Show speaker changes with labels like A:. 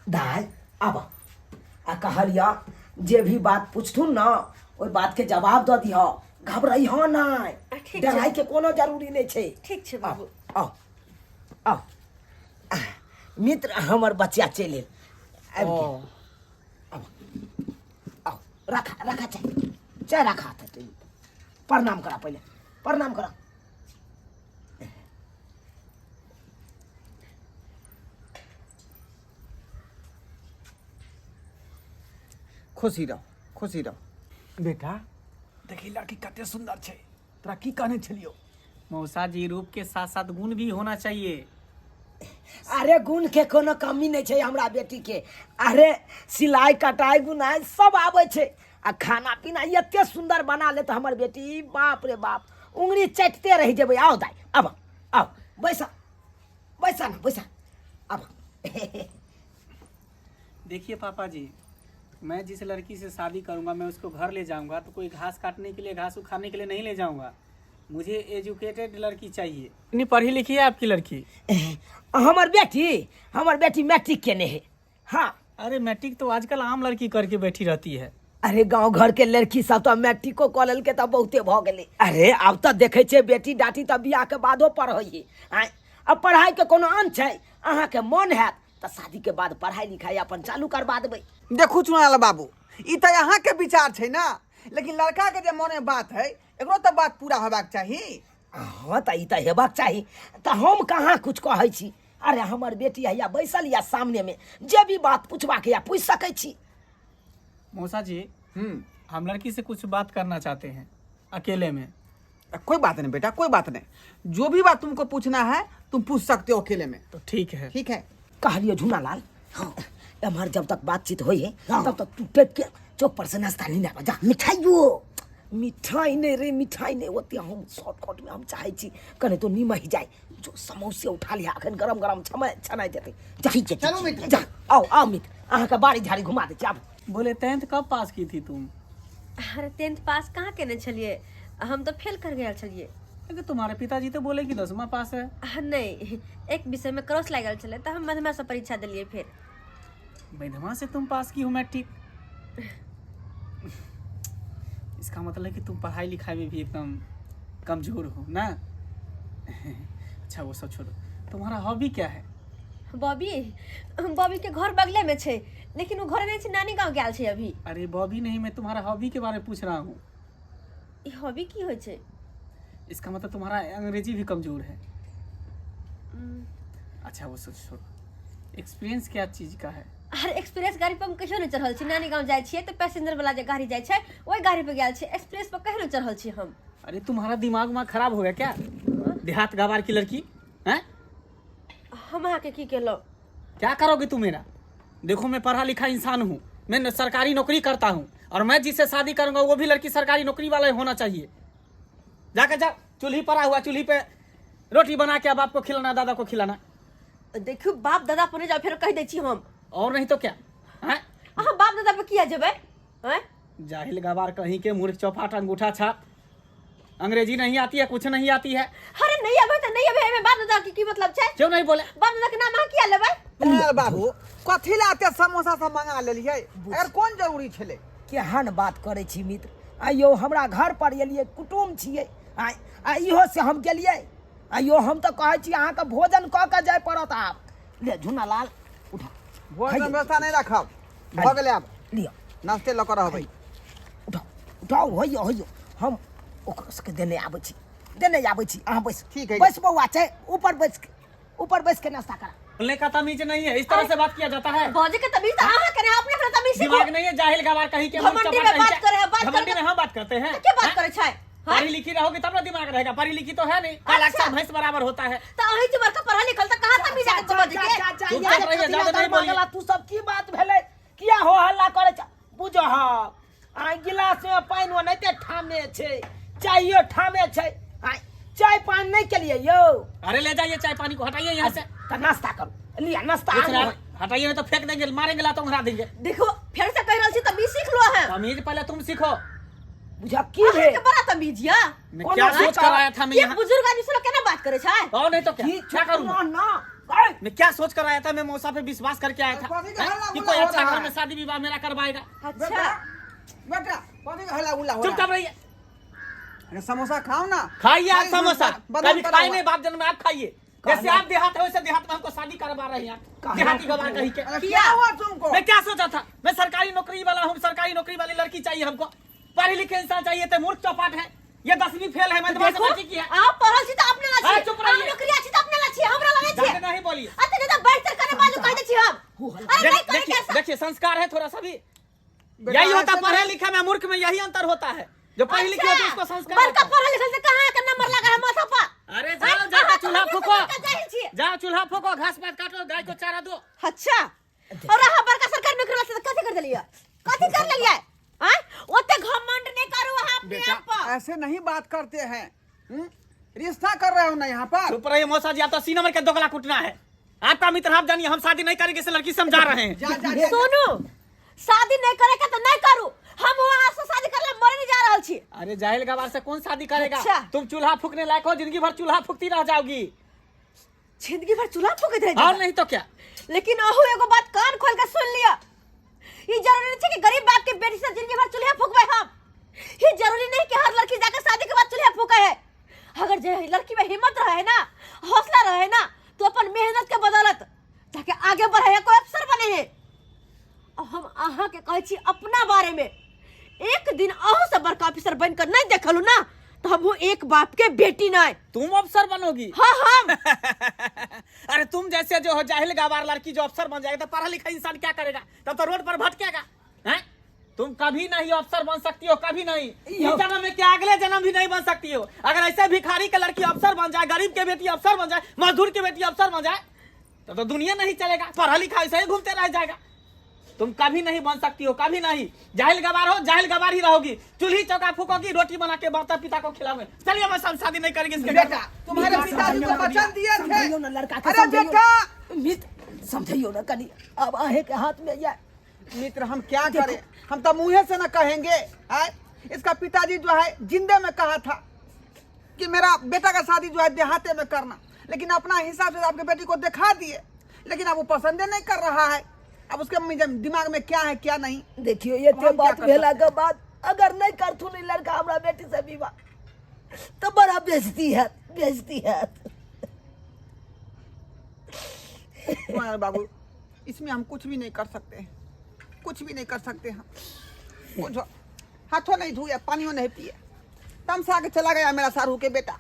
A: दाय आब आ कहलिया जे भी बात पूछथुन ना ओहि बात के जवाब दऽ दिह घबराई हँ नहि।
B: ठीक छै।
A: डराई के कोनो जरूरी नहि छै।
B: ठीक छै बाबू।
A: आओ आओ मित्र, हमर बच्चा चलि आयल, आबि गेल। आब आओ, रखा रखा, चाय चाय रखा। तऽ प्रणाम करा, पहिले प्रणाम करा।
C: खुशी रहो, खुशी रहो।
D: बेटा, देखी लड़की कते सुंदर छै, तोरा की कहने छलियो?
E: मौसा जी, रूप के साथ साथ गुण भी होना चाहिए।
A: अरे गुण के कोनो कमी नहीं छै हमरा बेटी के। अरे सिलाई कटाई बुनाई सब आबै छै आ खाना पीना एते सुंदर बना लेत हमर बेटी, बाप रे बाप, उंगली चटते रहि जेबै। आओ दाई, आब आओ, बैसा बैसा ना, बैसा आब।
E: देखिए पापा जी, मैं जिस लड़की से शादी करूंगा, मैं उसको घर ले जाऊंगा तो कोई घास काटने के लिए, घास उखाड़ने के लिए नहीं ले जाऊंगा। मुझे एजुकेटेड लड़की चाहिए। इतनी पढ़ी लिखी है आपकी लड़की?
A: हमर बेटी, हमर बेटी मैट्रिक केने है। हाँ।
E: अरे मैट्रिक तो आजकल आम लड़की करके बैठी रहती है।
A: अरे गांव घर के लड़की सब तो मैट्रिको कऽ लेलकै तऽ बहुते भऽ गेलै। अरे आब तऽ देखै छियै बेटी डाटी तऽ बियाह के बादो पढ़ै है। आँय, आब पढ़ाई के कोनो अंत छै? अहाँके मन हैत तऽ शादी के बाद पढ़ाई लिखाई अपन चालू करबा देबै।
C: देखू चुनालाल बाबू, ई तऽ अहाँके विचार छै ने, लेकिन लड़का के जे मने बात है, एकरो तऽ बात पूरा होबाक चाही।
A: हाँ, तऽ ई तऽ हेबाक चाही, तऽ हम कहाँ कुछ कहै छी। अरे हमर बेटी हैया बैसल या सामने में, जे भी बात पूछबाक या पूछि सकै छी।
E: मौसा जी, हम लड़की से कुछ बात करना चाहते हैं अकेले में।
C: कोई बात नहीं बेटा, कोई बात नहीं, जो भी बात तुमको पूछना है तुम पूछ सकते हो अकेले में।
E: तो ठीक है।
C: ठीक है।
A: कहलियो झूनालाल, हाँ, एम्हर जब तक बातचीत होई है तब तक तू टेप के चौक पर से नाश्ता नहीं आबा जा। मिठाइयो मिठाई नहीं रे, मिठाई नहीं ओते, हम शॉर्टकट में हम चाहे छी कने तो निमहि जाए, जो समोसे उठा लिया, अखन गरम गरम छमे छनाइ देते। जा
F: ठीक छै, ठीक
C: चलू
F: छै।
C: मित्र।
A: जा, आओ आओ मित्र, अहाँके बाड़ी झाड़ी घुमा दै छी, आबू।
E: बोले टेंथ कब पास की थी तुम?
B: अरे टेंथ पास कहाँ केने छलियै, हम तऽ फेल कर गेल छलियै।
E: लेकिन तुम्हारे पिताजी तो बोले कि 10वां पास है।
B: नहीं, एक विषय में क्रॉस लागल छलै तऽ हम मधमा से परीक्षा देलियै फेर।
E: मधमा से तुम पास की हो मैट्रिक, इसका मतलब है कि तुम पढ़ाई लिखाई में भी एकदम कमजोर हो ना। अच्छा वो सब छोड़ो, तुम्हारा हॉबी क्या है?
B: बॉबी, बॉबी के घर बगले में छै, लेकिन वो घर नहीं छै, नानी गांव गेल छै अभी।
E: अरे बॉबी नहीं, मैं तुम्हारा हॉबी के बारे में पूछ रहा हूँ।
B: ई हॉबी की होइ छै?
E: इसका मतलब तुम्हारा अंग्रेजी भी कमजोर है। अच्छा वो सब छोड़ो, एक्सपीरियंस क्या चीज का है?
B: अरे एक्सप्रेस गाड़ी पर हम कहियो नहि चढ़ल छी। नानी गाँव जाइ छियै तऽ पैसेंजर वाला जे गाड़ी जाइ छै ओहि गाड़ी पर गेल छियै, एक्सप्रेस पर कहियो नहि चढ़ल छी हम।
E: अरे तुम्हारा दिमाग उमाग खराब हो गया क्या, देहात गवार की लड़की हैं?
B: हम अहाँके की केलहुँ?
E: क्या करोगे तुम मेरा? देखो मैं पढ़ा लिखा इंसान हूँ, मैं सरकारी नौकरी करता हूँ और मैं जिससे शादी करूंगा वो भी लड़की सरकारी नौकरी वाला ही होना चाहिए। जाके जा, चूल्ही पड़ा हुआ, चूल्ही पे रोटी बना के अब आपको खिलाना, दादा को खिलाना।
B: देखियौ बाप दादा पर नहि जाउ, फेर कहि दै छी हम।
E: और नहीं तो क्या हैं?
B: अहाँ बाप दादा पर किया जेबै हैं?
E: जाहिल गवार कहीं के, मूर्ख चौपाट, अंगूठा छाप, अंग्रेजी नहीं आती है, कुछ नहीं आती है।
B: अरे नहीं अबै तऽ नहीं अबै, एहिमे बाप दादा के की मतलब छै?
E: क्यों नहीं बोले?
B: बाप दादा के नाम अहाँ किया लेबै?
C: चुनालाल बाबू, कथी लए एते समोसा सब मंगा लेलियै, एकर कोन जरूरी छलै?
A: केहन बात करै छी मित्र? आइयो हमरा घर पर एलियै, कुटुम छियै, आ आ इहो से हम गेलियै? आइयो हम तऽ कहै छी अहाँके भोजन कऽ के जाय पड़त आब। ले झुनालाल उठा।
C: भोजन
A: खाइए।
C: व्यवस्था नहि राखब, भऽ गेलै आब।
A: लिअ।
C: नाश्ते लऽ कऽ रहबै।
A: उठाउ उठाउ, होइयो होइयो, हम ओकरो सबके देने आबै छी, देने आबै छी, अहाँ बैस।
C: ठीक है।
A: बैस बौआ, छै ऊपर बैस के, ऊपर बैस के नाश्ता करा।
E: बोलने का तमीज नहीं है, इस तरह से बात किया जाता है?
B: बजे के तमीज तऽ अहाँ करे, अपने अपने तमीज सीखू।
E: दिमाग नहीं है जाहिल गवार कहीं के,
B: घमंडी
E: मूर्ख
B: में
E: चपाट
B: बात
E: कहीं
B: करे है, बात
E: के। घमंडी
B: करे
E: में हम बात करते हैं?
B: के बात
E: हैं?
B: करे छै? हैं?
E: पढ़ी लिखी रहोगी तब ना दिमाग रहेगा, पढ़ी लिखी तो है नहीं, काला
B: अच्छा।
E: अक्षर भैंस बराबर होता है।
B: तऽ अहीं जे बड़का पढ़ल लिखल तऽ कहाँ तमीज आके बजे के?
A: जा, जा,
E: चुप
A: यार,
E: चाप रहिए,
A: कथी
E: ज्यादा
A: लए
E: नहीं बोलिए।
A: गड़बड़ तू सब की बात भेलै, किया हो हल्ला करे छ? बुझह आ गिलास में पानि ओनाहिते ठामे छै, चायो ठामे छै, आ चाय पानि नहि केलियै यौ।
E: अरे ले जाइए चाय पानी को, हटाइए यहाँ से।
A: तऽ नाश्ता करू, लिअ नाश्ता।
E: कुछ
A: आनू।
E: ना, हटाइए नहीं तो फेंक देंगे, मारेंगे, लातों उड़ा देंगे।
B: देखो फेर से कहि रहल छी, तमीज सीख लो अहाँ।
E: तमीज पहले तुम सीखो।
A: बुझह की भेल?
B: अहाँके बड़ा तमीज यऽ।
E: मैं
A: कोनो
E: क्या
A: बात
E: सोच कर आया था मैं
B: के
E: यहाँ?
B: बुजुर्ग आदमी से लोग केना बात करे छै?
E: और नहीं तो क्या,
A: की
E: क्या करूँ मैं?
A: ना ना
E: मैं क्या सोच कर आया था? मैं मौसा पे विश्वास करके आया था
C: कथी के
E: हैं?
C: हल्ला
E: कि
C: गुल्ला
E: कोई
C: हो
E: अच्छा
C: रहा
E: घर
C: है?
E: में शादी विवाह मेरा करवाएगा।
B: अच्छा।
C: बेटा बेटा, कथी के हल्ला गुल्ला हो रहा
E: चुपचाप
C: है?
E: रहिए।
C: अरे समोसा खाओ ना।
E: खाइए आप
C: खाइए,
E: समोसा,
C: बादाम
E: कभी
C: पड़ा
E: खाए
C: हुआ।
E: नहीं बाप जन्म में, आप खाइए। जैसे आप देहात है वैसे देहात में हमको शादी करवा रहे हैं आप, देहाती गवार कहीं के।
C: अरे क्या हुआ तुमको?
E: मैं क्या सोचा था? मैं सरकारी नौकरी वाला हूँ, सरकारी नौकरी वाली लड़की चाहिए हमको, पढ़े लिखे इंसान चाहिए। तो मूर्ख चौपाट है, ये 10वीं फेल है, मैं तुम्हारे
B: देखो,
E: से की है।
B: आप पढ़ल छी त अपने ला
E: अरे
B: छी,
E: चुप
B: आप
E: रहिए।
B: नौकरी छी त अपने ला छी, हमरा ला नहीं
E: जाके
B: छी।
E: नहीं बोलिए।
B: अते ज्यादा बढ़ चढ़ करे बाजू कह दै छी हम। अरे नहीं करे
E: देखिए
B: कैसा?
E: देखिए, संस्कार है थोड़ा सा भी।
C: बेटा,
E: यही होता
C: ऐसे
E: पढ़े
C: नहीं-
E: लिखे में मूर्ख में यही अंतर होता है। जो पढ़े लिखे होते हैं, उसको संस्कार
B: बड़का
E: होता है।
B: पढ़ल लिखल से कहाँ के नंबर लगा है माथा पर?
E: अरे
B: हाँ,
E: जाओ जाके
B: हाँ,
E: चूल्हा
B: हमरे
E: फूको,
B: से बड़का जाहिल छियै।
E: जाओ चूल्हा फूको, घास पात काटो, गाय को चारा दो।
B: अच्छा, और अहाँ बड़का सरकारी नौकरी वाला से कथी कर देलियै? कथी कर लेलियै? आँय, ओते घमंड नहीं करू अहाँ अपने
C: बेटा
B: आप पर।
C: ऐसे नहीं बात करते हैं। हम्म? रिश्ता कर रहे हो ना यहाँ पर?
E: चुप रहिए मौसा जी, आप तो सीना मर के दोगला कुटना है आपका मित्र। आप जानिए हम शादी नहीं करेंगे इस लड़की से, हम जा रहे हैं।
C: जा जा जा।
B: सुनू, शादी नहीं करे के तो नहीं करू, हम वहाँ से शादी करले मरे नहीं जा रहल छी।
E: अरे जाहिल गवार से कौन शादी करेगा?
B: अच्छा।
E: तुम चूल्हा फूकने लायक हो, जिंदगी भर चूल्हा फूकती रह जाओगी।
B: जिंदगी भर चूल्हा फूकैत रह
E: और
B: जेबै।
E: नहीं तो क्या।
B: लेकिन अहू एगो बात कान खोल के सुन लिअ, ई जरूरी नहीं छै कि गरीब बाप के बेटी से जिंदगी भर चूल्हा फूकबै हम। ई जरूरी नहीं कि हर लड़की जाकर शादी के बाद चूल्हा फूके है। अगर जे लड़की में हिम्मत रहे ना, हौसला रहे ना, तो अपन मेहनत के बदौलत जाके आगे बढ़े है, कोई अफसर बने है। अब हम अहाँ के कहै छी अपना बारे में, एक दिन अहू से बड़का ऑफिसर बनकर नहीं देखलू ना तो हमहू एक बाप के बेटी नहीं।
E: तुम अफसर बनोगी?
B: हाँ हम।
E: अरे तुम जैसे जो हो जाहिल गवार लड़की जो अफसर बन जाएगा तो पढ़ा लिखा इंसान क्या करेगा? तब तो रोड पर भटकेगा। हैं? तुम कभी नहीं अफसर बन सकती हो, कभी नहीं। इस जन्म में क्या अगले जन्म भी नहीं बन सकती हो। अगर ऐसे भिखारी के लड़की अफसर बन जाए, गरीब के बेटी अफसर बन जाए, मजदूर के बेटी अफसर बन जाए, तब तो दुनिया नहीं चलेगा। पढ़ा लिखा ऐसे ही घूमते रह जाएगा। तुम कभी नहीं बन सकती हो, कभी नहीं। जाहिल गवार हो, जाहिल गवार ही रहोगी। चूल्ही चौका फूकोगी, रोटी बना के माता पिता को खिलाओगे। चलिए हम शादी नहीं करेंगे इसके घर
C: बेटा
E: में।
C: तुम्हारे पिताजी को वचन दिए थे।
A: समझाइयो ना लड़का के,
C: अरे
A: समझाइयो
C: बेटा
A: ना। मित्र समझाइयो ना कनी, अब आहे के हाथ में या।
C: मित्र हम क्या करें, हम तो मुँहे से ना कहेंगे। आए? इसका पिताजी जो है जिंदे में कहा था कि मेरा बेटा का शादी जो है देहाते में करना, लेकिन अपना हिसाब से आपके बेटी को दिखा दिए, लेकिन अब वो पसंद नहीं कर रहा है। अब उसके दिमाग में क्या है क्या नहीं।
A: देखियो ये
C: अब हम क्या
A: बात
C: कर
A: भेला
C: सकते
A: के बाद अगर नहीं करथुन ई लड़का हमरा बेटी से विवाह तो बड़ा बेइज्जती है, बेइज्जती है।
C: कुमार बाबू इसमें हम कुछ भी नहीं कर सकते हैं, कुछ भी नहीं कर सकते हम। कुछ हाथों नहीं धोए, पानियों नहीं पिए, तमसा के चला गया मेरा सारू के बेटा।